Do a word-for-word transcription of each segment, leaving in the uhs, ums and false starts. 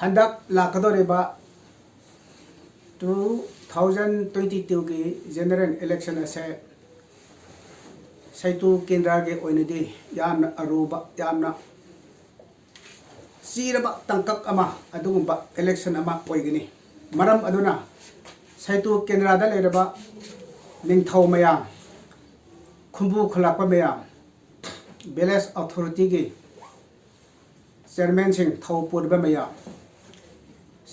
ꯍꯟꯗꯛ ꯂꯥꯛꯀꯗꯧꯔꯤꯕ two thousand twenty twoꯒꯤ general election ꯑꯁꯦ ꯁꯩꯇꯨ ꯀꯦꯟꯗ꯭ꯔꯒꯤ ꯑꯣꯏꯅꯗꯤ ꯌꯥꯝꯅ ꯑꯔꯨꯕ, ꯌꯥꯝꯅ ꯆꯤꯔꯕ ꯇꯥꯡꯀꯛ ꯑꯃ, ꯑꯗꯨꯒꯨꯝꯕ election ꯑꯃ ꯑꯣꯏꯒꯅꯤ꯫ ꯃꯔꯝ ꯑꯗꯨꯅ ꯁꯩꯇꯨ ꯀꯦꯟꯗ꯭ꯔꯗ ꯂꯩꯔꯕ ꯅꯤꯡꯊꯧ ꯃꯌꯥꯝ, ꯈꯨꯝꯕꯨ ꯈꯨꯂꯥꯛꯄ ꯃꯌꯥꯝ, village authorityꯒꯤ chairmanꯁꯤꯡ, ꯊꯧ ꯄꯨꯔꯤꯕ ꯃꯌꯥꯝ,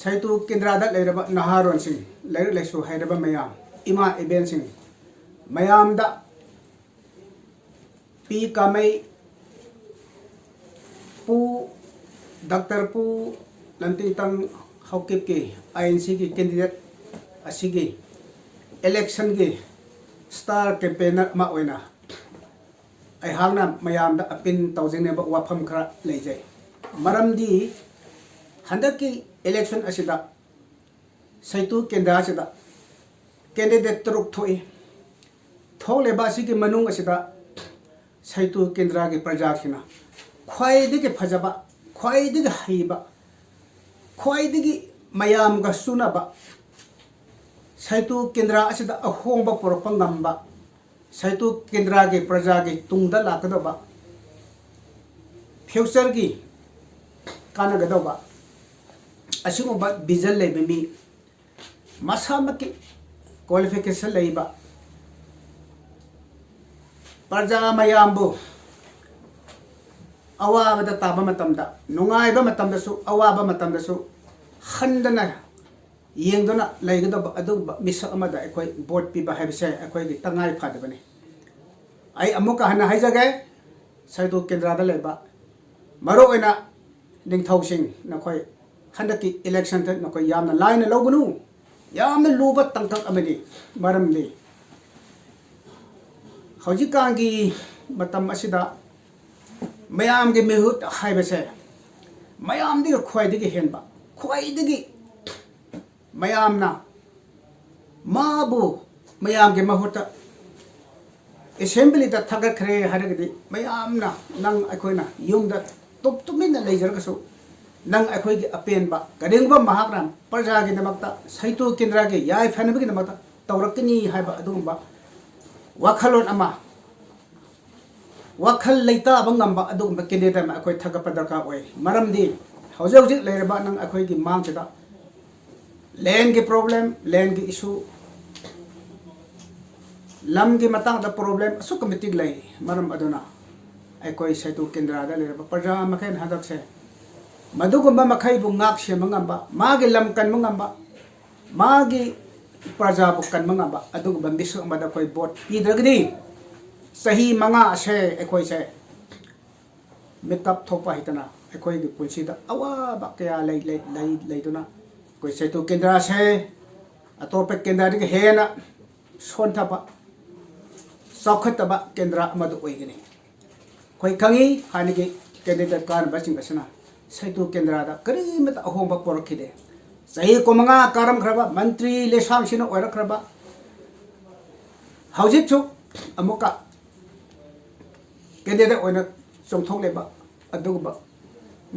ꯁꯩꯇꯨ ꯀꯦꯟꯗ꯭ꯔꯗ ꯂꯩꯔꯕ ꯅꯍꯥꯔꯣꯟꯁꯤꯡ, ꯂꯥꯏꯔꯤꯛ ꯂꯥꯏꯁꯨ ꯍꯩꯔꯕ ꯃꯌꯥꯝ, ꯏꯃꯥ ꯏꯕꯦꯟꯁꯤꯡ, ꯃꯌꯥꯝꯗ ꯄꯤ ꯀꯥꯃꯩ, ꯄꯨ, ꯗꯥꯛꯇꯔ ꯄꯨ ꯂꯟꯇꯤꯡꯇꯪ ꯍꯥꯎꯀꯤꯞꯀꯤ INCꯒꯤ candidate ꯑꯁꯤꯒꯤ electionꯒꯤ star campaigner ꯑꯃ ꯑꯣꯏꯅ ꯑꯩꯍꯥꯛꯅ ꯃꯌꯥꯝꯗ appeal ꯇꯧꯖꯅꯤꯡꯕ ꯋꯥꯐꯝ ꯈꯔ ꯂꯩꯖꯩ꯫ ꯃꯔꯝꯗꯤ ꯍꯟꯗꯛꯀꯤ election ꯑꯁꯤꯗ ꯁꯩꯇꯨ ꯀꯦꯟꯗ꯭ꯔ ꯑꯁꯤꯗ candidate ꯇꯔꯨꯛ ꯊꯣꯛꯏ꯫ ꯊꯣꯛꯂꯤꯕ ꯑꯁꯤꯒꯤ ꯃꯅꯨꯡ ꯑꯁꯤꯗ ꯁꯩꯇꯨ ꯀꯦꯟꯗ꯭ꯔꯒꯤ ꯄ꯭ꯔꯖꯥꯁꯤꯡꯅ ꯈ꯭ꯋꯥꯏꯗꯒꯤ ꯐꯖꯕ, ꯈ꯭ꯋꯥꯏꯗꯒꯤ ꯍꯩꯕ, ꯈ꯭ꯋꯥꯏꯗꯒꯤ ꯃꯌꯥꯝꯒ ꯆꯨꯅꯕ, ꯁꯩꯇꯨ ꯀꯦꯟꯗ꯭ꯔ ꯑꯁꯤꯗ ꯑꯍꯣꯡꯕ ꯄꯨꯔꯛꯄ ꯉꯝꯕ, ꯁꯩꯇꯨ ꯀꯦꯟꯗ꯭ꯔꯒꯤ ꯄ꯭ꯔꯖꯥꯒꯤ ꯇꯨꯡꯗ ꯂꯥꯛꯀꯗꯕ futureꯒꯤ ꯀꯥꯟꯅꯒꯗꯧꯕ ꯑꯁꯤꯒꯨꯝꯕ vision ꯂꯩꯕ ꯃꯤ, ꯃꯁꯥꯃꯛꯀꯤ qualification ꯂꯩꯕ, ꯄ꯭ꯔꯖꯥ ꯃꯌꯥꯝꯕꯨ ꯑꯋꯥꯕꯗ ꯇꯥꯕ ꯃꯇꯝꯗ, ꯅꯨꯡꯉꯥꯏꯕ ꯃꯇꯝꯗꯁꯨ, ꯑꯋꯥꯕ ꯃꯇꯝꯗꯁꯨ ꯍꯟꯗꯅ ꯌꯦꯡꯗꯨꯅ ꯂꯩꯒꯗꯕ ꯑꯗꯨꯒꯨꯝꯕ ꯃꯤꯁꯛ ꯑꯃꯗ ꯑꯩꯈꯣꯏ vote ꯄꯤꯕ ꯍꯥꯏꯕꯁꯦ ꯑꯩꯈꯣꯏꯒꯤ ꯇꯉꯥꯏ ꯐꯗꯕꯅꯤ꯫ ꯑꯩ ꯑꯃꯨꯛꯀ ꯍꯟꯅ ꯍꯥꯏꯖꯒꯦ, ꯁꯩꯇꯨ ꯀꯦꯟꯗ꯭ꯔꯗ ꯂꯩꯕ, ꯃꯔꯨꯑꯣꯏꯅ ꯅꯤꯡꯊꯧꯁꯤꯡ, ꯅꯈꯣꯏ ꯍꯟꯗꯛꯀꯤ electionꯗ ꯅꯈꯣꯏ ꯌꯥꯝꯅ ꯂꯥꯏꯅ ꯂꯧꯒꯅꯨ꯫ ꯌꯥꯝꯅ ꯂꯨꯕ ꯇꯥꯡꯀꯛ ꯑꯃꯅꯤ꯫ ꯃꯔꯝꯗꯤ ꯍꯧꯖꯤꯛꯀꯥꯟꯒꯤ ꯃꯇꯝ ꯑꯁꯤꯗ ꯃꯌꯥꯝꯒꯤ ꯃꯤꯍꯨꯠ ꯍꯥꯏꯕꯁꯦ ꯃꯌꯥꯝꯗꯒꯤ ꯈ꯭ꯋꯥꯏꯗꯒꯤ ꯍꯦꯟꯕ, ꯈ꯭ꯋꯥꯏꯗꯒꯤ ꯃꯌꯥꯝꯅ ꯃꯥꯕꯨ ꯃꯌꯥꯝꯒꯤ ꯃꯍꯨꯠꯇ assemblyꯗ ꯊꯥꯒꯠꯈ꯭ꯔꯦ ꯍꯥꯏꯔꯒꯗꯤ, ꯃꯌꯥꯝꯅ, ꯅꯪ, ꯑꯩꯈꯣꯏꯅ ꯌꯨꯝꯗ ꯇꯨꯞ ꯇꯨꯃꯤꯟꯅ ꯂꯩꯖꯔꯒꯁꯨ, ꯅꯪ ꯑꯩꯈꯣꯏꯒꯤ ꯑꯄꯦꯟꯕ, ꯀꯔꯤꯒꯨꯝꯕ ꯃꯍꯥꯛꯅ ꯄ꯭ꯔꯖꯥꯒꯤꯗꯃꯛꯇ, ꯁꯩꯇꯨ ꯀꯦꯟꯗ꯭ꯔꯒꯤ ꯌꯥꯏꯐꯅꯕꯒꯤꯗꯃꯛꯇ ꯇꯧꯔꯛꯀꯅꯤ ꯍꯥꯏꯕ ꯑꯗꯨꯒꯨꯝꯕ ꯋꯥꯈꯜꯂꯣꯟ ꯑꯃ, ꯋꯥꯈꯜ ꯂꯩꯇꯥꯕ ꯉꯝꯕ ꯑꯗꯨꯒꯨꯝꯕ candidate ꯑꯃ ꯑꯩꯈꯣꯏ ꯊꯥꯒꯠꯄ ꯗꯔꯀꯥꯔ ꯑꯣꯏ꯫ ꯃꯔꯝꯗꯤ ꯍꯧꯖꯤꯛ ꯍꯧꯖꯤꯛ ꯂꯩꯔꯤꯕ ꯅꯪ ꯑꯩꯈꯣꯏꯒꯤ ꯃꯥꯡꯁꯤꯗ land ꯒꯤ problem, land ꯒꯤ issue, ꯂꯝꯒꯤ ꯃꯇꯥꯡꯗ problem ꯑꯁꯨꯛꯀꯤ ꯃꯇꯤꯛ ꯂꯩ꯫ ꯃꯔꯝ ꯑꯗꯨꯅ ꯑꯩꯈꯣꯏ ꯁꯩꯇꯨ ꯀꯦꯟꯗ꯭ꯔꯗ ꯂꯩꯔꯕ ꯄ꯭ꯔꯖꯥ ꯃꯈꯩꯅ ꯍꯟꯗꯛꯁꯦ ꯃꯗꯨꯒꯨꯝꯕ ꯃꯈꯩꯕꯨ ꯉꯥꯛ ꯁꯦꯟꯕ ꯉꯝꯕ, ꯃꯥꯒꯤ ꯂꯝ ꯀꯟꯕ ꯉꯝꯕ, ꯃꯥꯒꯤ ꯄ꯭ꯔꯖꯥꯕꯨ ꯀꯟꯕ ꯉꯝꯕ ꯑꯗꯨꯒꯨꯝꯕ ꯃꯤꯁꯛ ꯑꯃꯗ ꯑꯩꯈꯣꯏ vote ꯄꯤꯗ꯭ꯔꯒꯗꯤ ꯆꯍꯤ ꯃꯉꯥ ꯑꯁꯦ ꯑꯩꯈꯣꯏꯁꯦ ꯃꯤꯀꯞ ꯊꯣꯛꯄ ꯍꯩꯇꯅ ꯑꯩꯈꯣꯏꯒꯤ ꯄꯨꯟꯁꯤꯗ ꯑꯋꯥꯕ ꯀꯌꯥ ꯂꯩ, ꯂꯩ, ꯂꯩ, ꯂꯩꯗꯨꯅ ꯑꯩꯈꯣꯏ ꯁꯩꯇꯨ ꯀꯦꯟꯗ꯭ꯔꯁꯦ ꯑꯇꯣꯞꯄ ꯀꯦꯟꯗ꯭ꯔꯗꯒꯤ ꯍꯦꯟꯅ ꯁꯣꯟꯊꯕ, ꯆꯥꯎꯈꯠꯇꯕ ꯀꯦꯟꯗ꯭ꯔ ꯑꯃꯗ ꯑꯣꯏꯒꯅꯤ꯫ ꯑꯩꯈꯣꯏ ꯈꯪꯉꯤ, ꯍꯥꯟꯅꯒꯤ candidate ꯀꯥꯔꯝꯕꯁꯤꯡ ꯑꯁꯤꯅ ꯁꯩꯇꯨ ꯀꯦꯟꯗ꯭ꯔꯗ ꯀꯔꯤꯃꯠꯇ ꯑꯍꯣꯡꯕ ꯄꯨꯔꯛꯈꯤꯗꯦ꯫ ꯆꯍꯤ ꯀꯨꯟꯃꯉꯥ ꯀꯥꯔꯝꯈ꯭ꯔꯕ ꯃꯟꯇ꯭ꯔꯤ ꯂꯩꯁꯥꯡꯁꯤꯅ ꯑꯣꯏꯔꯛꯈ꯭ꯔꯕ, ꯍꯧꯖꯤꯛꯁꯨ ꯑꯃꯨꯛꯀ candidate ꯑꯣꯏꯅ ꯆꯣꯡꯊꯣꯛꯂꯤꯕ ꯑꯗꯨꯒꯨꯝꯕ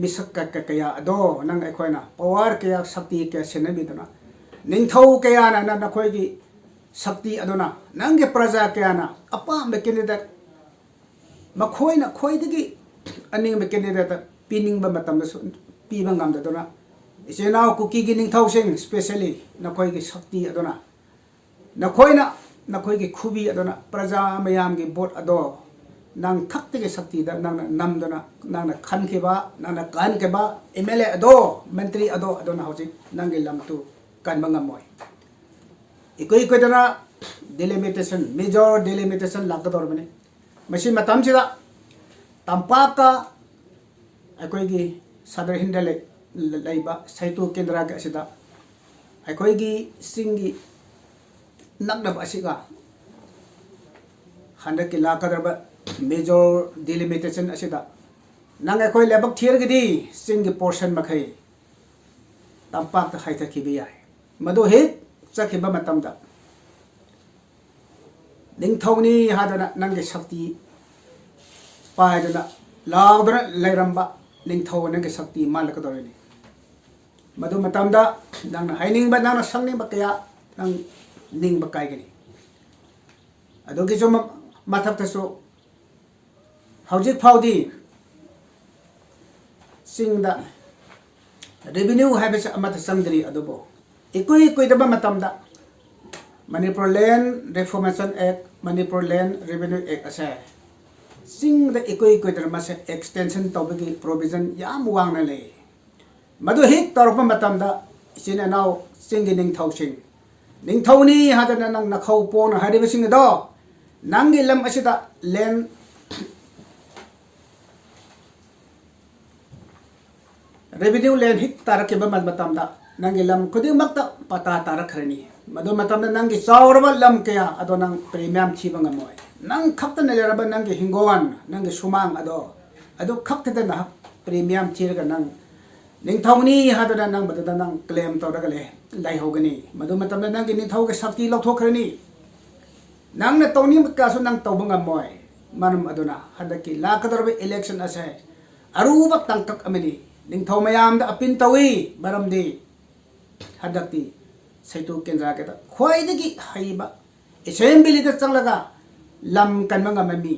ꯃꯤꯁꯛ ꯀ-, ꯀ-, ꯀꯌꯥ ꯑꯗꯣ ꯅꯪ ꯑꯩꯈꯣꯏꯅ power ꯀꯌꯥ, ꯁꯛꯇꯤ ꯀꯌꯥ ꯁꯤꯖꯤꯟꯅꯕꯤꯗꯨꯅ, ꯅꯤꯡꯊꯧ ꯀꯌꯥꯅ ꯅ-, ꯅꯈꯣꯏꯒꯤ ꯁꯛꯇꯤ ꯑꯗꯨꯅ ꯅꯪꯒꯤ ꯄ꯭ꯔꯖꯥ ꯀꯌꯥꯅ ꯑꯄꯥꯝꯕ candidate ꯃꯈꯣꯏꯅ ꯈ꯭ꯋꯥꯏꯗꯒꯤ ꯑꯅꯤꯡꯕ candidate ꯄꯤꯅꯤꯡꯕ ꯃꯇꯝꯗꯁꯨ ꯄꯤꯕ ꯉꯝꯗꯗꯨꯅ, ꯏꯆꯤꯟ ꯏꯅꯥꯎ ꯀꯨꯀꯤꯒꯤ ꯅꯤꯡꯊꯧꯁꯤꯡ, specially ꯅꯈꯣꯏꯒꯤ ꯁꯛꯇꯤ ꯑꯗꯨꯅ, ꯅꯈꯣꯏꯅ, ꯅꯈꯣꯏꯒꯤ ꯈꯨꯕꯤ ꯑꯗꯨꯅ ꯄ꯭ꯔꯖꯥ ꯃꯌꯥꯝꯒꯤ vote ꯑꯗꯣ ꯅꯪ ꯈꯛꯇꯒꯤ ꯁꯛꯇꯤꯗ ꯅꯪꯅ ꯅꯝꯗꯨꯅ, ꯅꯪꯅ ꯈꯟꯈꯤꯕ, ꯅꯪꯅ ꯀꯥꯍꯟꯈꯤꯕ M L A ꯑꯗꯣ, ꯃꯟꯇ꯭ꯔꯤ ꯑꯗꯣ, ꯑꯗꯨꯅ ꯍꯧꯖꯤꯛ ꯅꯪꯒꯤ ꯂꯝꯗꯨ ꯀꯟꯕ ꯉꯝꯃꯣꯏ꯫ ꯏꯀꯨꯏ ꯀꯨꯏꯗꯅ delimitation, major delimitation ꯂꯥꯛꯀꯗꯧꯔꯕꯅꯤ꯫ ꯃꯁꯤ ꯃꯇꯝꯁꯤꯗ ꯇꯝꯄꯥꯛꯀ ꯑꯩꯈꯣꯏꯒꯤ ꯁꯗꯔ ꯍꯤꯟꯗ ꯂꯩ-, ꯂꯩꯕ ꯁꯩꯇꯨ ꯀꯦꯟꯗ꯭ꯔꯒꯤ ꯑꯁꯤꯗ ꯑꯩꯈꯣꯏꯒꯤ ꯆꯤꯡꯒꯤ ꯅꯛꯅꯕ ꯑꯁꯤꯒ ꯍꯟꯗꯛꯀꯤ ꯂꯥꯛꯀꯗꯧꯔꯕ major delimitation ꯑꯁꯤꯗ ꯅꯪ ꯑꯩꯈꯣꯏ ꯂꯥꯏꯕꯛ ꯊꯤꯔꯒꯗꯤ ꯆꯤꯡꯒꯤ portion ꯃꯈꯩ ꯇꯝꯄꯥꯛꯇ ꯍꯥꯏꯊꯈꯤꯕ ꯌꯥꯏ꯫ ꯃꯗꯨ ꯍꯦꯛ ꯆꯠꯈꯤꯕ ꯃꯇꯝꯗ ꯅꯤꯡꯊꯧꯅꯤ ꯍꯥꯏꯗꯅ ꯅꯪꯒꯤ ꯁꯛꯇꯤ ꯄꯥꯏꯗꯨꯅ ꯂꯥꯎꯗꯨꯅ ꯂꯩꯔꯝꯕ ꯅꯤꯡꯊꯧ ꯅꯪꯒꯤ ꯁꯛꯇꯤ ꯃꯥꯜꯂꯛꯀꯗꯧꯔꯤꯅꯤ꯫ ꯃꯗꯨ ꯃꯇꯝꯗ ꯅꯪꯅ ꯍꯥꯏꯅꯤꯡꯕ, ꯅꯪꯅ ꯁꯛꯅꯤꯡꯕ ꯀꯌꯥ ꯅꯪ ꯅꯤꯡꯕ ꯀꯥꯏꯒꯅꯤ꯫ ꯑꯗꯨꯒꯤꯁꯨ ꯃ-, ꯃꯊꯛꯇꯁꯨ ꯍꯧꯖꯤꯛ ꯐꯥꯎꯗꯤ ꯆꯤꯡꯗ revenue ꯍꯥꯏꯕꯁꯤ ꯑꯃꯠꯇ ꯆꯪꯗ꯭ꯔꯤ꯫ ꯑꯗꯨꯕꯨ ꯏꯀꯨꯏ ꯀꯨꯏꯗꯕ ꯃꯇꯝꯗ Manipur Land Reformation Act, Manipur Land Revenue Act ꯑꯁꯦ ꯆꯤꯡꯗ ꯏꯀꯨꯏ ꯀꯨꯏꯗꯅ ꯃꯁꯦ extension ꯇꯧꯕꯒꯤ provision ꯌꯥꯝ ꯋꯥꯡꯅ ꯂꯩ꯫ ꯃꯗꯨ ꯍꯦꯛ ꯇꯧꯔꯛꯄ ꯃꯇꯝꯗ, ꯏꯆꯤꯟ ꯏꯅꯥꯎ ꯆꯤꯡꯒꯤ ꯅꯤꯡꯊꯧꯁꯤꯡ, ꯅꯤꯡꯊꯧꯅꯤ ꯍꯥꯏꯗꯅ ꯅꯪ ꯅꯈꯧ ꯄꯣꯛꯅ ꯍꯥꯏꯔꯤꯕꯁꯤꯡ ꯑꯗꯣ, ꯅꯪꯒꯤ ꯂꯝ ꯑꯁꯤꯗ land, revenue land ꯍꯦꯛ ꯇꯥꯔꯛꯈꯤꯕ ꯃ-, ꯃꯇꯝꯗ, ꯅꯪꯒꯤ ꯂꯝ ꯈꯨꯗꯤꯡꯃꯛꯇ ꯄꯇꯥ ꯇꯥꯔꯛꯈ꯭ꯔꯅꯤ꯫ ꯃꯗꯨ ꯃꯇꯝꯗ ꯅꯪꯒꯤ ꯆꯥꯎꯔꯕ ꯂꯝ ꯀꯌꯥ ꯑꯗꯣ ꯅꯪ premium ꯊꯤꯕ ꯉꯝꯃꯣꯏ꯫ ꯅꯪ ꯈꯛꯇꯅ ꯂꯩꯔꯕ ꯅꯪꯒꯤ ꯍꯤꯡꯒꯣꯜ, ꯅꯪꯒꯤ ꯁꯨꯃꯥꯡ ꯑꯗꯣ, ꯑꯗꯨ ꯈꯛꯇꯗ ꯅꯍꯥꯛ premium ꯊꯤꯔꯒ ꯅꯪ ꯅꯤꯡꯊꯧꯅꯤ ꯍꯥꯏꯗꯨꯅ ꯅꯪ ꯃꯗꯨꯗ ꯅꯪ claim ꯇꯧꯔꯒ ꯂꯩ, ꯂꯩꯍꯧꯒꯅꯤ꯫ ꯃꯗꯨ ꯃꯇꯝꯗ ꯅꯪꯒꯤ ꯅꯤꯡꯊꯧꯒꯤ ꯁꯛꯇꯤ ꯂꯧꯊꯣꯛꯈ꯭ꯔꯅꯤ꯫ ꯅꯪꯅ ꯇꯧꯅꯤꯡꯕ ꯀꯌꯥꯁꯨ ꯅꯪ ꯇꯧꯕ ꯉꯝꯃꯣꯏ꯫ ꯃꯔꯝ ꯑꯗꯨꯅ ꯍꯟꯗꯛꯀꯤ ꯂꯥꯛꯀꯗꯧꯔꯤꯕ election ꯑꯁꯦ ꯑꯔꯨꯕ ꯇꯥꯡꯀꯛ ꯑꯃꯅꯤ꯫ ꯅꯤꯡꯊꯧ ꯃꯌꯥꯝꯗ appeal ꯇꯧꯏ, ꯃꯔꯝꯗꯤ ꯍꯟꯗꯛꯇꯤ ꯁꯩꯇꯨ ꯀꯦꯟꯗ꯭ꯔꯒꯤꯗ ꯈ꯭ꯋꯥꯏꯗꯒꯤ ꯍꯩꯕ, assemblyꯗ ꯆꯪꯂꯒ ꯂꯝ ꯀꯟꯕ ꯉꯝꯕ ꯃꯤ,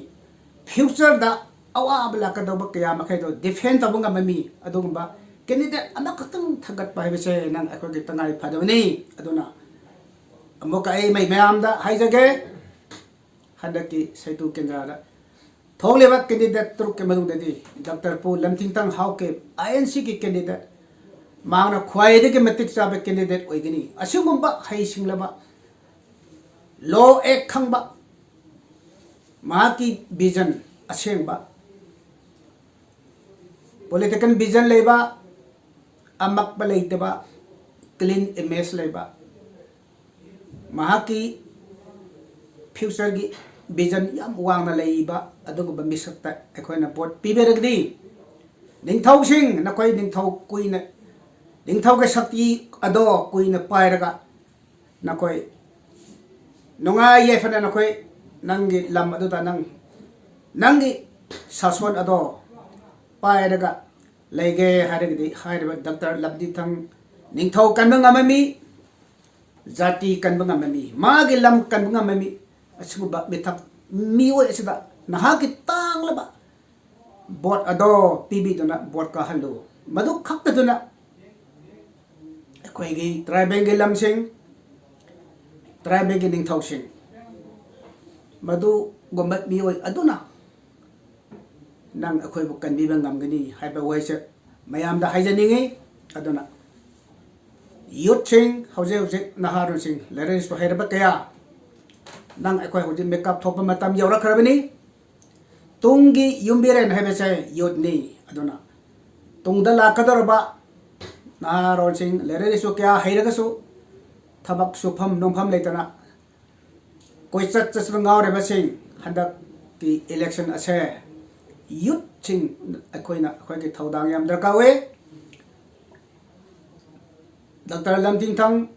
futureꯗ ꯑꯋꯥꯕ ꯂꯥꯛꯀꯗꯧꯕ ꯀꯌꯥ ꯃꯈꯩꯗꯣ defend ꯇꯧꯕ ꯉꯝꯕ ꯃꯤ, ꯑꯗꯨꯒꯨꯝꯕ candidate ꯑꯃꯈꯛꯇꯪ ꯊꯥꯒꯠꯄ ꯍꯥꯏꯕꯁꯦ ꯅꯪ ꯑꯩꯈꯣꯏꯒꯤ ꯇꯉꯥꯏ ꯐꯗꯕꯅꯤ꯫ ꯑꯗꯨꯅ ꯑꯃꯨꯛꯀ ꯑꯩ ꯃꯩ ꯃꯌꯥꯝꯗ ꯍꯥꯏꯖꯒꯦ, ꯍꯟꯗꯛꯀꯤ ꯁꯩꯇꯨ ꯀꯦꯟꯗ꯭ꯔꯗ ꯊꯣꯛꯂꯤꯕ candidate ꯇꯔꯨꯛꯀꯤ ꯃꯅꯨꯡꯗꯗꯤ ꯗꯥꯛꯇꯔ ꯄꯨ ꯂꯝꯊꯤꯡꯇꯪ ꯍꯥꯎꯀꯤꯞ, INCꯒꯤ candidate, ꯃꯍꯥꯛꯅ ꯈ꯭ꯋꯥꯏꯗꯒꯤ ꯃꯇꯤꯛ ꯆꯥꯕ candidate ꯑꯣꯏꯒꯅꯤ꯫ ꯑꯁꯤꯒꯨꯝꯕ ꯍꯩꯁꯤꯡꯂꯕ, law act ꯈꯪꯕ, ꯃꯍꯥꯛꯀꯤ vision ꯑꯁꯦꯡꯕ, political vision ꯂꯩꯕ, ꯑꯃꯛꯄ ꯂꯩꯇꯕ, clean image ꯂꯩꯕ, ꯃꯍꯥꯛꯀꯤ futureꯒꯤ vision ꯌꯥꯝ ꯋꯥꯡꯅ ꯂꯩꯕ ꯑꯗꯨꯒꯨꯝꯕ ꯃꯤꯁꯛꯇ ꯑꯩꯈꯣꯏꯅ vote ꯄꯤꯕꯤꯔꯒꯗꯤ, ꯅꯤꯡꯊꯧꯁꯤꯡ, ꯅꯈꯣꯏ ꯅꯤꯡꯊꯧ ꯀꯨꯏꯅ, ꯅꯤꯡꯊꯧꯒꯤ ꯁꯛꯇꯤ ꯑꯗꯣ ꯀꯨꯏꯅ ꯄꯥꯏꯔꯒ, ꯅꯈꯣꯏ ꯅꯨꯡꯉꯥꯏ ꯌꯥꯏꯐꯅ ꯅꯈꯣꯏ ꯅꯪꯒꯤ ꯂꯝ ꯑꯗꯨꯗ ꯅꯪ, ꯅꯪꯒꯤ ꯁꯥꯁꯣꯟ ꯑꯗꯣ ꯄꯥꯏꯔꯒ ꯂꯩꯒꯦ ꯍꯥꯏꯔꯒꯗꯤ ꯍꯥꯏꯔꯤꯕ ꯗꯥꯛꯇꯔ ꯂꯝꯖꯤꯡꯊꯪ ꯅꯤꯡꯊꯧ ꯀꯟꯕ ꯉꯝꯕ ꯃꯤ, ꯖꯥꯇꯤ ꯀꯟꯕ ꯉꯝꯕ ꯃꯤ, ꯃꯥꯒꯤ ꯂꯝ ꯀꯟꯕ ꯉꯝꯕ ꯃꯤ, ꯑꯁꯤꯒꯨꯝꯕ ꯃꯤꯊꯛ ꯃꯤꯑꯣꯏ ꯑꯁꯤꯗ ꯅꯍꯥꯛꯀꯤ ꯇꯥꯡꯂꯕ ꯚꯣꯠ ꯑꯗꯣ ꯄꯤꯕꯤꯗꯨꯅ ꯚꯣꯠ ꯀꯥꯍꯜꯂꯨ꯫ ꯃꯗꯨ ꯈꯛꯇꯗꯨꯅ ꯑꯩꯈꯣꯏꯒꯤ ꯇ꯭ꯔꯥꯏꯕꯦꯜꯒꯤ ꯂꯝꯁꯤꯡ, ꯇ꯭ꯔꯥꯏꯕꯦꯜꯒꯤ ꯅꯤꯡꯊꯧꯁꯤꯡ, ꯃꯗꯨꯒꯨꯝꯕ ꯃꯤꯑꯣꯏ ꯑꯗꯨꯅ ꯅꯪ ꯑꯩꯈꯣꯏꯕꯨ ꯀꯟꯕꯤꯕ ꯉꯝꯒꯅꯤ ꯍꯥꯏꯕ ꯋꯥꯍꯩꯁꯦ ꯃꯌꯥꯝꯗ ꯍꯥꯏꯖꯅꯤꯡꯉꯤ꯫ ꯑꯗꯨꯅ ꯌꯨꯠꯁꯤꯡ, ꯍꯧꯖꯤꯛ ꯍꯧꯖꯤꯛ ꯅꯍꯥꯔꯣꯜꯁꯤꯡ, ꯂꯥꯏꯔꯤꯛ ꯂꯥꯏꯁꯨ ꯍꯩꯔꯕ ꯀꯌꯥ, ꯅꯪ ꯑꯩꯈꯣꯏ ꯍꯧꯖꯤꯛ ꯃꯤꯀꯞ ꯊꯣꯛꯄ ꯃꯇꯝ ꯌꯧꯔꯛꯈ꯭ꯔꯕꯅꯤ꯫ ꯇꯨꯡꯒꯤ ꯌꯨꯝꯕꯤꯔꯦꯟ ꯍꯥꯏꯕꯁꯦ ꯌꯨꯠꯅꯤ꯫ ꯑꯗꯨꯅ ꯇꯨꯡꯗ ꯂꯥꯛꯀꯗꯧꯔꯕ ꯅꯍꯥꯔꯣꯜꯁꯤꯡ, ꯂꯥꯏꯔꯤꯛ ꯂꯥꯏꯁꯨ ꯀꯌꯥ ꯍꯩꯔꯒꯁꯨ, ꯊꯕꯛ ꯁꯨꯐꯝ ꯅꯣꯝꯐꯝ ꯂꯩꯇꯅ ꯀꯣꯏꯆꯠ ꯆꯠꯇꯨꯅ ꯉꯥꯎꯔꯤꯕꯁꯤꯡ, ꯍꯟꯗꯛꯀꯤ ꯏꯂꯦꯛꯁꯟ ꯑꯁꯦ ꯌꯨꯠꯁꯤꯡ ꯑꯩꯈꯣꯏꯅ ꯑꯩꯈꯣꯏꯒꯤ ꯊꯧꯗꯥꯡ ꯌꯥꯝ ꯗꯔꯀꯥꯔ ꯑꯣꯏ꯫ ꯗꯥꯛꯇꯔ ꯂꯝꯖꯤꯡꯊꯪ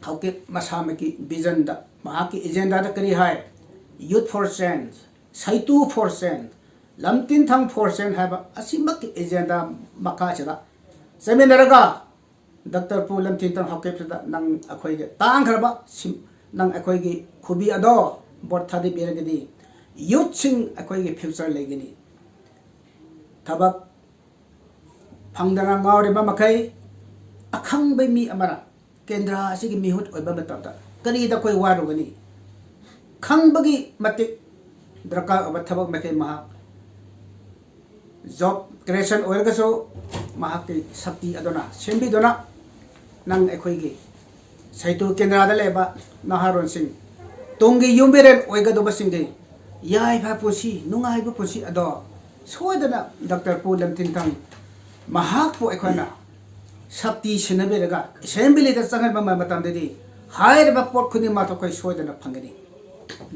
ꯍꯧꯀꯤꯞ ꯃꯁꯥꯃꯛꯀꯤ ꯚꯤꯖꯟꯗ, ꯃꯍꯥꯛꯀꯤ ꯑꯦꯖꯦꯟꯗꯥꯗ ꯀꯔꯤ ꯍꯥꯏ? Youth for Change, ꯁꯩꯇꯨ for Change, ꯂꯝꯖꯤꯡꯊꯪ for Change ꯍꯥꯏꯕ ꯑꯁꯤꯃꯛꯀꯤ ꯑꯦꯖꯦꯟꯗꯥ ꯃꯈꯥꯁꯤꯗ ꯆꯠꯃꯤꯟꯅꯔꯒ ꯗꯥꯛꯇꯔ ꯄꯨ ꯂꯝꯖꯤꯡꯊꯪ ꯍꯧꯀꯤꯞꯁꯤꯗ ꯅꯪ ꯑꯩꯈꯣꯏꯒꯤ ꯇꯥꯡꯈ꯭ꯔꯕ ꯁꯤꯝ-, ꯅꯪ ꯑꯩꯈꯣꯏꯒꯤ ꯈꯨꯕꯤ ꯑꯗꯣ ꯚꯣꯠ ꯊꯥꯗꯕꯤꯔꯒꯗꯤ ꯌꯨꯠꯁꯤꯡ ꯑꯩꯈꯣꯏꯒꯤ ꯐ꯭ꯌꯨꯆꯔ ꯂꯩꯒꯅꯤ꯫ ꯊꯕꯛ ꯐꯪꯗꯅ ꯉꯥꯎꯔꯤꯕ ꯃꯈꯩ, ꯑꯈꯪꯕ ꯃꯤ ꯑꯃꯅ ꯀꯦꯟꯗ꯭ꯔ ꯑꯁꯤꯒꯤ ꯃꯤꯍꯨꯠ ꯑꯣꯏꯕ ꯃꯇꯝꯗ ꯀꯔꯤꯗ ꯑꯩꯈꯣꯏ ꯋꯥꯔꯨꯒꯅꯤ? ꯈꯪꯕꯒꯤ ꯃꯇꯤꯛ ꯗꯔꯀꯥꯔ ꯑꯣꯏꯕ ꯊꯕꯛ ꯃꯈꯩ ꯃꯍꯥꯛ ꯖꯣꯕ ꯀ꯭ꯔꯤꯌꯦꯁꯟ ꯑꯣꯏꯔꯒꯁꯨ ꯃꯍꯥꯛꯀꯤ ꯁꯛꯇꯤ ꯑꯗꯨꯅ ꯁꯦꯝꯕꯤꯗꯨꯅ ꯅꯪ ꯑꯩꯈꯣꯏꯒꯤ ꯁꯩꯇꯨ ꯀꯦꯟꯗ꯭ꯔꯗ ꯂꯩꯕ ꯅꯍꯥꯔꯣꯜꯁꯤꯡ, ꯇꯨꯡꯒꯤ ꯌꯨꯝꯕꯤꯔꯦꯟ ꯑꯣꯏꯒꯗꯧꯕꯁꯤꯡꯒꯤ ꯌꯥꯏꯐ ꯄꯨꯟꯁꯤ, ꯅꯨꯡꯉꯥꯏꯕ ꯄꯨꯟꯁꯤ ꯑꯗꯣ ꯁꯣꯏꯗꯅ ꯗꯥꯛꯇꯔ ꯄꯨ ꯂꯝꯖꯤꯡꯊꯪ ꯃꯍꯥꯛꯄꯨ ꯑꯩꯈꯣꯏꯅ ꯁꯛꯇꯤ ꯁꯤꯟꯅꯕꯤꯔꯒ ꯑꯦꯁꯦꯝꯕ꯭ꯂꯤꯗ ꯆꯪꯍꯟꯕ ꯃꯇꯝꯗꯗꯤ ꯍꯥꯏꯔꯤꯕ ꯄꯣꯠ ꯈꯨꯗꯤꯡꯃꯛꯇꯣ ꯑꯩꯈꯣꯏ ꯁꯣꯏꯗꯅ ꯐꯪꯒꯅꯤ꯫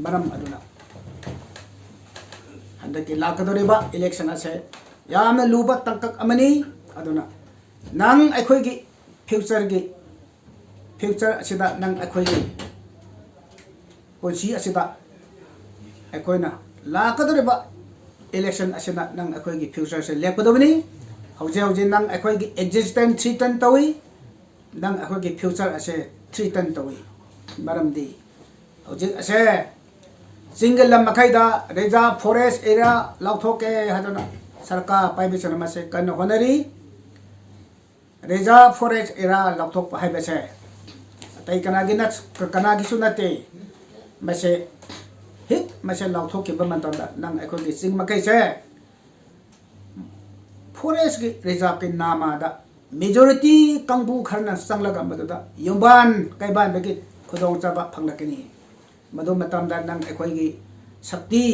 ꯃꯔꯝ ꯑꯗꯨꯅ ꯍꯟꯗꯛꯀꯤ ꯂꯥꯛꯀꯗꯧꯔꯤꯕ ꯏꯂꯦꯛꯁꯟ ꯑꯁꯦ ꯌꯥꯝꯅ ꯂꯨꯕ ꯇꯥꯡꯀꯛ ꯑꯃꯅꯤ꯫ ꯑꯗꯨꯅ ꯅꯪ ꯑꯩꯈꯣꯏꯒꯤ ꯐ꯭ꯌꯨꯆꯔꯒꯤ, ꯐ꯭ꯌꯨꯆꯔ ꯑꯁꯤꯗ ꯅꯪ ꯑꯩꯈꯣꯏꯒꯤ ꯄꯨꯟꯁꯤ ꯑꯁꯤꯗ ꯑꯩꯈꯣꯏꯅ ꯂꯥꯛꯀꯗꯧꯔꯤꯕ ꯏꯂꯦꯛꯁꯟ ꯑꯁꯤꯅ ꯅꯪ ꯑꯩꯈꯣꯏꯒꯤ ꯐ꯭ꯌꯨꯆꯔꯁꯦ ꯂꯦꯞꯀꯗꯕꯅꯤ꯫ ꯍꯧꯖꯤꯛ ꯍꯧꯖꯤꯛ ꯅꯪ ꯑꯩꯈꯣꯏꯒꯤ ꯑꯦꯛꯖꯤꯁꯇꯦꯟꯁ ꯊ꯭ꯔꯤꯇꯟ ꯇꯧꯏ, ꯅꯪ ꯑꯩꯈꯣꯏꯒꯤ ꯐ꯭ꯌꯨꯆꯔ ꯑꯁꯦ ꯊ꯭ꯔꯤꯇꯟ ꯇꯧꯏ꯫ ꯃꯔꯝꯗꯤ ꯍꯧꯖꯤꯛ ꯑꯁꯦ ꯆꯤꯡꯒꯤ ꯂꯝ ꯃꯈꯩꯗ ꯔꯤꯖꯥꯔꯚ ꯐꯣꯔꯦꯁ ꯑꯦꯔꯤꯌꯥ ꯂꯥꯎꯊꯣꯛꯀꯦ ꯍꯥꯏꯗꯨꯅ ꯁꯔꯀꯥꯔ ꯄꯥꯏꯕꯁꯤꯅ ꯃꯁꯤ ꯀꯟꯅ ꯍꯣꯠꯅꯔꯤ꯫ ꯔꯤꯖꯥꯔꯚ ꯐꯣꯔꯦꯁ ꯑꯦꯔꯤꯌꯥ ꯂꯥꯎꯊꯣꯛꯄ ꯍꯥꯏꯕꯁꯦ ꯑꯇꯩ ꯀꯅꯥꯒꯤ ꯅꯠ-, ꯀꯅꯥꯒꯤꯁꯨ ꯅꯠꯇꯦ꯫ ꯃꯁꯦ ꯍꯦꯛ ꯃꯁꯦ ꯂꯥꯎꯊꯣꯛꯈꯤꯕ ꯃꯇꯝꯗ ꯅꯪ ꯑꯩꯈꯣꯏꯒꯤ ꯆꯤꯡ ꯃꯈꯩꯁꯦ ꯐꯣꯔꯦꯁꯀꯤ ꯔꯤꯖꯥꯔꯚꯀꯤ ꯅꯥꯃꯥꯗ ꯃꯦꯖꯣꯔꯤꯇꯤ ꯀꯥꯡꯕꯨ ꯈꯔꯅ ꯆꯪꯂꯒ ꯃꯗꯨꯗ ꯌꯨꯝꯕꯥꯟ ꯀꯩꯕꯥꯟꯕꯒꯤ ꯈꯨꯗꯣꯡꯆꯥꯕ ꯐꯪꯂꯛꯀꯅꯤ꯫ ꯃꯗꯨ ꯃꯇꯝꯗ ꯅꯪ ꯑꯩꯈꯣꯏꯒꯤ ꯁꯛꯇꯤ,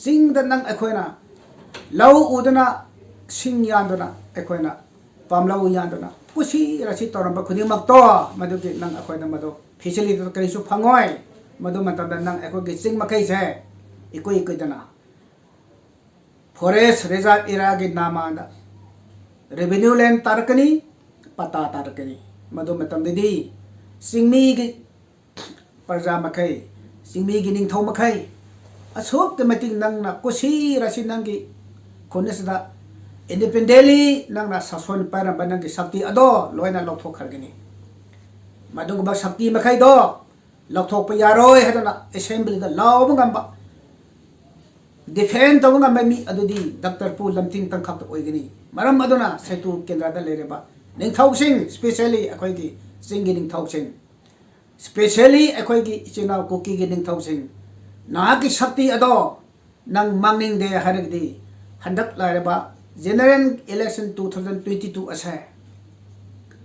ꯆꯤꯡꯗ ꯅꯪ ꯑꯩꯈꯣꯏꯅ ꯂꯧ ꯎꯗꯨꯅ, ꯁꯤꯡ ꯌꯥꯟꯗꯨꯅ, ꯑꯩꯈꯣꯏꯅ ꯄꯥꯝꯂꯧ ꯌꯥꯟꯗꯨꯅ ꯀꯨꯁꯤ ꯔꯥꯁꯤ ꯇꯧꯔꯝꯕ ꯈꯨꯗꯤꯡꯃꯛꯇꯣ, ꯃꯗꯨꯒꯤ ꯅꯪ ꯑꯩꯈꯣꯏꯅ ꯃꯗꯨ ꯐꯦꯁꯤꯂꯤꯇꯤꯗꯣ ꯀꯔꯤꯁꯨ ꯐꯪꯉꯣꯏ꯫ ꯃꯗꯨ ꯃꯇꯝꯗ ꯅꯪ ꯑꯩꯈꯣꯏꯒꯤ ꯆꯤꯡ ꯃꯈꯩꯁꯦ ꯏꯀꯨꯏ ꯀꯨꯏꯗꯅ ꯐꯣꯔꯦꯁ ꯔꯤꯖꯥꯔꯚ ꯑꯦꯔꯤꯌꯥꯒꯤ ꯅꯥꯃꯥꯗ ꯔꯦꯚꯤꯅ꯭ꯌꯨ ꯂꯦꯟ ꯇꯥꯔꯛꯀꯅꯤ, ꯄꯇꯥ ꯇꯥꯔꯛꯀꯅꯤ꯫ ꯃꯗꯨ ꯃꯇꯝꯗꯗꯤ ꯆꯤꯡꯃꯤꯒꯤ ꯄ꯭ꯔꯖꯥ ꯃꯈꯩ, ꯆꯤꯡꯃꯤꯒꯤ ꯅꯤꯡꯊꯧ ꯃꯈꯩ, ꯑꯁꯨꯛꯀꯤ ꯃꯇꯤꯛ ꯅꯪꯅ ꯀꯨꯁꯤ ꯔꯥꯁꯤ ꯅꯪꯒꯤ ꯈꯨꯟ ꯑꯁꯤꯗ ꯏꯟꯗꯤꯄꯦꯟꯗꯦꯟꯂꯤ ꯅꯪꯅ ꯁꯥꯁꯣꯟ ꯄꯥꯏꯔꯝꯕ ꯅꯪꯒꯤ ꯁꯛꯇꯤ ꯑꯗꯣ ꯂꯣꯏꯅ ꯂꯧꯊꯣꯛꯈ꯭ꯔꯒꯅꯤ꯫ ꯃꯗꯨꯒꯨꯝꯕ ꯁꯛꯇꯤ ꯃꯈꯩꯗꯣ ꯂꯧꯊꯣꯛꯄ ꯌꯥꯔꯣꯏ ꯍꯥꯏꯗꯅ ꯑꯦꯁꯦꯝꯕ꯭ꯂꯤꯗ ꯂꯥꯎꯕ ꯉꯝꯕ, ꯗꯤꯐꯦꯟ ꯇꯧꯕ ꯉꯝꯕ ꯃꯤ ꯑꯗꯨꯗꯤ ꯗꯥꯛꯇꯔ ꯄꯨ ꯂꯝꯇꯤꯡꯇꯪ ꯈꯛꯇ ꯑꯣꯏꯒꯅꯤ꯫ ꯃꯔꯝ ꯑꯗꯨꯅ ꯁꯩꯇꯨ ꯀꯦꯟꯗ꯭ꯔꯗ ꯂꯩꯔꯤꯕ ꯅꯤꯡꯊꯧꯁꯤꯡ, ꯁ꯭ꯄꯦꯁꯦꯜꯂꯤ ꯑꯩꯈꯣꯏꯒꯤ ꯆꯤꯡꯒꯤ ꯅꯤꯡꯊꯧꯁꯤꯡ, ꯁ꯭ꯄꯦꯁꯦꯜꯂꯤ ꯑꯩꯈꯣꯏꯒꯤ ꯏꯆꯤꯟ ꯏꯅꯥꯎ ꯀꯨꯀꯤꯒꯤ ꯅꯤꯡꯊꯧꯁꯤꯡ, ꯅꯍꯥꯛꯀꯤ ꯁꯛꯇꯤ ꯑꯗꯣ ꯅꯪ ꯃꯥꯡꯅꯤꯡꯗꯦ ꯍꯥꯏꯔꯒꯗꯤ ꯍꯟꯗꯛ ꯂꯥꯛꯂꯤꯕ general election two thousand twenty two ꯑꯁꯦ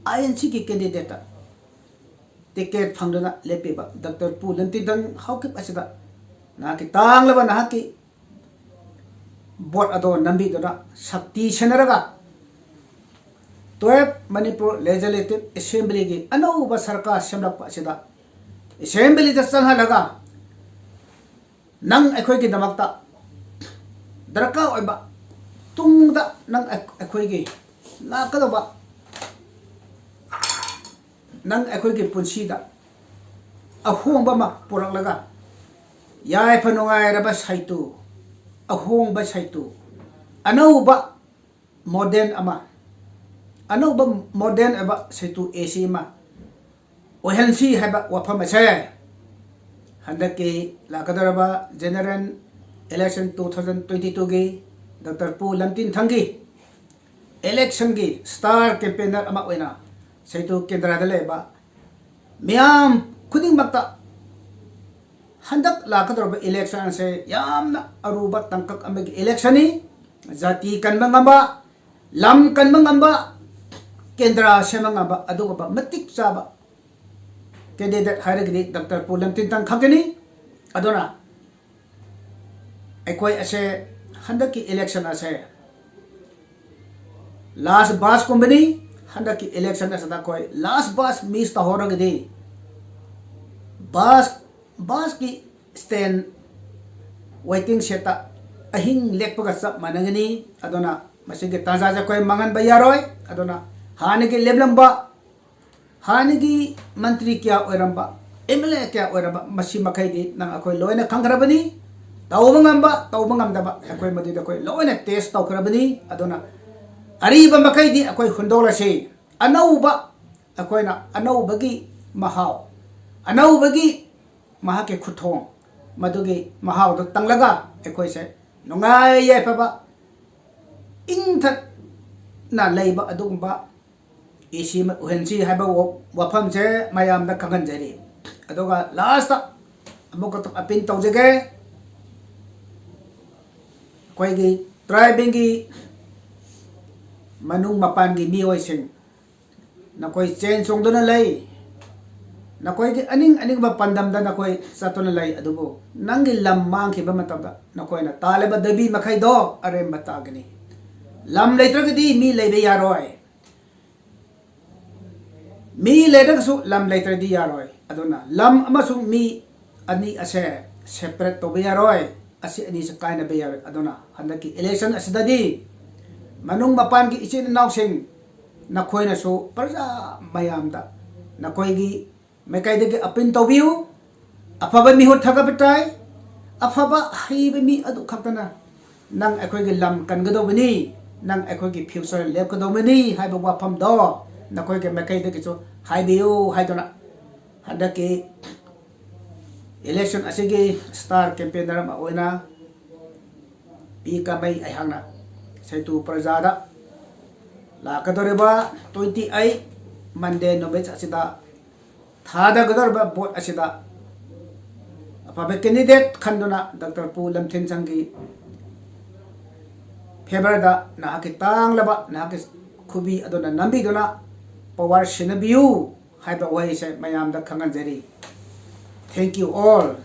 ꯑꯥꯏ ꯑꯦꯟ ꯁꯤꯒꯤ ꯀꯦꯟꯗꯤꯗꯦꯠꯇ ꯇꯤꯀꯦꯠ ꯐꯪꯗꯨꯅ ꯂꯦꯞꯄꯤꯕ ꯗꯥꯛꯇꯔ ꯄꯨ ꯂꯟꯇꯤꯗꯪ ꯍꯧꯈꯤꯕ ꯑꯁꯤꯗ ꯅꯍꯥꯛꯀꯤ ꯇꯥꯡꯂꯕ ꯅꯍꯥꯛꯀꯤ ꯚꯣꯠ ꯑꯗꯣ ꯅꯝꯕꯤꯗꯨꯅ ꯁꯛꯇꯤ ꯁꯦꯟꯅꯔꯒ ꯇꯨꯌꯦꯜꯐ ꯃꯅꯤꯄꯨꯔ ꯂꯦꯖꯤꯁꯂꯦꯇꯤꯚ ꯑꯦꯁꯦꯝꯕ꯭ꯂꯤꯒꯤ ꯑꯅꯧꯕ ꯁꯔꯀꯥꯔ ꯁꯦꯝꯂꯛꯄ ꯑꯁꯤꯗ ꯑꯦꯁꯦꯝꯕ꯭ꯂꯤꯗ ꯆꯪꯍꯜꯂꯒ ꯅꯪ ꯑꯩꯈꯣꯏꯒꯤꯗꯃꯛꯇ ꯗꯔꯀꯥꯔ ꯑꯣꯏꯕ, ꯇꯨꯡꯗ ꯅꯪ ꯑꯩ-, ꯑꯩꯈꯣꯏꯒꯤ ꯂꯥꯛꯀꯗꯧꯕ ꯅꯪ ꯑꯩꯈꯣꯏꯒꯤ ꯄꯨꯟꯁꯤꯗ ꯑꯍꯣꯡꯕ ꯑꯃ ꯄꯨꯔꯛꯂꯒ ꯌꯥꯏꯐ ꯅꯨꯡꯉꯥꯏꯔꯕ ꯁꯩꯇꯨ, ꯑꯍꯣꯡꯕ ꯁꯩꯇꯨ, ꯑꯅꯧꯕ ꯃꯣꯗꯦꯟ ꯑꯃ, ꯑꯅꯧꯕ ꯃꯣꯗꯦꯟ ꯑꯣꯏꯕ ꯁꯦꯇꯨ ꯑꯦ ꯁꯤ ꯑꯃ ꯑꯣꯏꯍꯟꯁꯤ ꯍꯥꯏꯕ ꯋꯥꯐꯝ ꯑꯁꯦ ꯍꯟꯗꯛꯀꯤ ꯂꯥꯛꯀꯗꯧꯔꯕ general election two thousand twenty ꯇꯨꯒꯤ ꯗꯣꯛꯇꯔ ꯄꯨ ꯂꯝꯇꯤꯟꯊꯪꯒꯤ ꯏꯂꯦꯛꯁꯟꯒꯤ ꯁ꯭ꯇꯥꯔ ꯀꯦꯝꯄꯦꯟꯅꯔ ꯑꯃ ꯑꯣꯏꯅ ꯁꯦꯇꯨ ꯀꯦꯟꯗ꯭ꯔꯗ ꯂꯩꯕ ꯃꯤꯌꯥꯝ ꯈꯨꯗꯤꯡꯃꯛꯇ ꯍꯟꯗꯛ ꯂꯥꯛꯀꯗꯧꯔꯕ ꯏꯂꯦꯛꯁꯟ ꯑꯁꯦ ꯌꯥꯝꯅ ꯑꯔꯨꯕ ꯇꯥꯡꯀꯛ ꯑꯃꯒꯤ ꯏꯂꯦꯛꯁꯟꯅꯤ꯫ ꯖꯥꯇꯤ ꯀꯟꯕ ꯉꯝꯕ, ꯂꯝ ꯀꯟꯕ ꯉꯝꯕ, ꯀꯦꯟꯗ꯭ꯔ ꯁꯦꯝꯕ ꯉꯝꯕ ꯑꯗꯨꯒꯨꯝꯕ ꯃꯇꯤꯛ ꯆꯥꯕ ꯀꯦꯟꯗꯤꯗꯦꯠ ꯍꯥꯏꯔꯒꯗꯤ ꯗꯣꯛꯇꯔ ꯄꯨ ꯂꯝꯇꯤꯟꯇꯪ ꯈꯛꯇꯅꯤ꯫ ꯑꯗꯨꯅ ꯑꯩꯈꯣꯏ ꯑꯁꯦ ꯍꯟꯗꯛꯀꯤ ꯏꯂꯦꯛꯁꯟ ꯑꯁꯦ ꯂꯥꯁ ꯕꯥꯁꯀꯨꯝꯕꯅꯤ꯫ ꯍꯟꯗꯛꯀꯤ ꯏꯂꯦꯛꯁꯟ ꯑꯁꯤꯗ ꯑꯩꯈꯣꯏ ꯂꯥꯁ ꯕꯥꯁ ꯃꯤꯁ ꯇꯧꯍꯧꯔꯒꯗꯤ ꯕꯥꯁ ꯕꯥꯁꯀꯤ ꯁ꯭ꯇꯦꯟ ꯋꯦꯇꯤꯡ ꯁꯦꯠꯇ ꯑꯍꯤꯡ ꯂꯦꯛꯄꯒ ꯆꯞ ꯃꯥꯟꯅꯒꯅꯤ꯫ ꯑꯗꯨꯅ ꯃꯁꯤꯒꯤ ꯇꯥꯟꯖꯥꯁꯦ ꯑꯩꯈꯣꯏ ꯃꯥꯡꯍꯟꯕ ꯌꯥꯔꯣꯏ꯫ ꯑꯗꯨꯅ ꯍꯥꯟꯅꯒꯤ ꯂꯦꯞꯂꯝꯕ, ꯍꯥꯟꯅꯒꯤ ꯃꯟꯇ꯭ꯔꯤ ꯀꯌꯥ ꯑꯣꯏꯔꯝꯕ, ꯑꯦꯝ ꯑꯦꯜ ꯑꯦ ꯀꯌꯥ ꯑꯣꯏꯔꯝꯕ, ꯃꯁꯤ ꯃꯈꯩꯗꯤ ꯅꯪ ꯑꯩꯈꯣꯏ ꯂꯣꯏꯅ ꯈꯪꯈ꯭ꯔꯕꯅꯤ꯫ ꯇꯧꯕ ꯉꯝꯕ, ꯇꯧꯕ ꯉꯝꯗꯕ ꯑꯩꯈꯣꯏ ꯃꯗꯨꯗ ꯑꯩꯈꯣꯏ ꯂꯣꯏꯅ ꯇꯦꯁ ꯇꯧꯈ꯭ꯔꯕꯅꯤ꯫ ꯑꯗꯨꯅ ꯑꯔꯤꯕ ꯃꯈꯩꯗꯤ ꯑꯩꯈꯣꯏ ꯍꯨꯟꯗꯣꯛꯂꯁꯤ꯫ ꯑꯅꯧꯕ ꯑꯩꯈꯣꯏꯅ ꯑꯅꯧꯕꯒꯤ ꯃꯍꯥꯎ, ꯑꯅꯧꯕꯒꯤ ꯃꯍꯥꯛꯀꯤ ꯈꯨꯊꯣꯡ, ꯃꯗꯨꯒꯤ ꯃꯍꯥꯎꯗꯨ ꯇꯪꯂꯒ ꯑꯩꯈꯣꯏꯁꯦ ꯅꯨꯡꯉꯥꯏ ꯌꯥꯏꯐꯕ, ꯏꯪꯊꯅ ꯂꯩꯕ ꯑꯗꯨꯒꯨꯝꯕ ꯑꯦ ꯁꯤ ꯑꯃ ꯑꯣꯏꯍꯟꯁꯤ ꯍꯥꯏꯕ ꯋꯥ-, ꯋꯥꯐꯝꯁꯦ ꯃꯌꯥꯝꯗ ꯈꯪꯍꯟꯖꯔꯤ꯫ ꯑꯗꯨꯒ ꯂꯥꯁꯇ ꯑꯃꯨꯛꯀ ꯑꯄꯤꯜ ꯇꯧꯖꯒꯦ꯫ ꯑꯩꯈꯣꯏꯒꯤ ꯇ꯭ꯔꯥꯏꯕꯦꯜꯒꯤ ꯃꯅꯨꯡ ꯃꯄꯥꯟꯒꯤ ꯃꯤꯑꯣꯏꯁꯤꯡ, ꯅꯈꯣꯏ ꯆꯦꯟ ꯆꯣꯡꯗꯨꯅ ꯂꯩ, ꯅꯈꯣꯏꯒꯤ ꯑꯅꯤꯡ ꯑꯅꯤꯡꯕ ꯄꯥꯟꯗꯝꯗ ꯅꯈꯣꯏ ꯆꯠꯇꯨꯅ ꯂꯩ, ꯑꯗꯨꯕꯨ ꯅꯪꯒꯤ ꯂꯝ ꯃꯥꯡꯈꯤꯕ ꯃꯇꯝꯗ ꯅꯈꯣꯏꯅ ꯇꯥꯜꯂꯤꯕ ꯗꯕꯤ ꯃꯈꯩꯗꯣ ꯑꯔꯦꯝꯕ ꯇꯥꯒꯅꯤ꯫ ꯂꯝ ꯂꯩꯇ꯭ꯔꯒꯗꯤ ꯃꯤ ꯂꯩꯕ ꯌꯥꯔꯣꯏ꯫ ꯃꯤ ꯂꯩꯔꯒꯁꯨ ꯂꯝ ꯂꯩꯇ꯭ꯔꯗꯤ ꯌꯥꯔꯣꯏ꯫ ꯑꯗꯨꯅ ꯂꯝ ꯑꯃꯁꯨꯡ ꯃꯤ ꯑꯅꯤ ꯑꯁꯦ ꯁꯦꯄꯔꯦꯠ ꯇꯧꯕ ꯌꯥꯔꯣꯏ꯫ ꯑꯁꯤ ꯑꯅꯤꯁꯦ ꯀꯥꯏꯅꯕ ꯌꯥꯔꯣꯏ꯫ ꯑꯗꯨꯅ ꯍꯟꯗꯛꯀꯤ ꯏꯂꯦꯛꯁꯟ ꯑꯁꯤꯗꯗꯤ ꯃꯅꯨꯡ ꯃꯄꯥꯟꯒꯤ ꯏꯆꯤꯟ ꯏꯅꯥꯎꯁꯤꯡ, ꯅꯈꯣꯏꯅꯁꯨ ꯄ꯭ꯔꯖꯥ ꯃꯌꯥꯝꯗ ꯅꯈꯣꯏꯒꯤ ꯃꯥꯏꯀꯩꯗꯒꯤ ꯑꯄꯤꯜ ꯇꯧꯕꯤꯌꯨ꯫ ꯑꯐꯕ ꯃꯤꯍꯨꯠ ꯊꯥꯒꯠꯄ ꯇꯥꯏ꯫ ꯑꯐꯕ ꯍꯩꯕ ꯃꯤ ꯑꯗꯨ ꯈꯛꯇꯅ ꯅꯪ ꯑꯩꯈꯣꯏꯒꯤ ꯂꯝ ꯀꯟꯒꯗꯧꯕꯅꯤ꯫ ꯅꯪ ꯑꯩꯈꯣꯏꯒꯤ future ꯂꯦꯞꯀꯗꯧꯕꯅꯤ ꯍꯥꯏꯕ ꯋꯥꯐꯝꯗꯣ ꯅꯈꯣꯏꯒꯤ ꯃꯥꯏꯀꯩꯗꯒꯤꯁꯨ ꯍꯥꯏꯕꯤꯌꯨ ꯍꯥꯏꯗꯨꯅ ꯍꯟꯗꯛꯀꯤ election ꯑꯁꯤꯒꯤ star campaigner ꯑꯃ ꯑꯣꯏꯅ ꯄꯤ ꯀꯥꯃꯩ ꯑꯩꯍꯥꯛꯅ ꯁꯩꯇꯨ ꯄ꯭ꯔꯖꯥꯗ ꯂꯥꯛꯀꯗꯧꯔꯤꯕ twenty eight Monday ꯅꯨꯃꯤꯠ ꯑꯁꯤꯗ ꯊꯥꯗꯒꯗꯧꯔꯤꯕ vote ꯑꯁꯤꯗ ꯑꯐꯕ candidate ꯈꯟꯗꯨꯅ ꯗꯥꯛꯇꯔ ꯄꯨ ꯂꯝꯊꯦꯟꯖꯝꯒꯤ favourꯗ ꯅꯍꯥꯛꯀꯤ ꯇꯥꯡꯂꯕ ꯅꯍꯥꯛꯀꯤ ꯈꯨꯕꯤ ꯑꯗꯨꯅ ꯅꯝꯕꯤꯗꯨꯅ power ꯁꯤꯟꯅꯕꯤꯌꯨ ꯍꯥꯏꯕ ꯋꯥꯍꯩꯁꯦ ꯃꯌꯥꯝꯗ ꯈꯪꯍꯟꯖꯔꯤ꯫ Thank you all꯫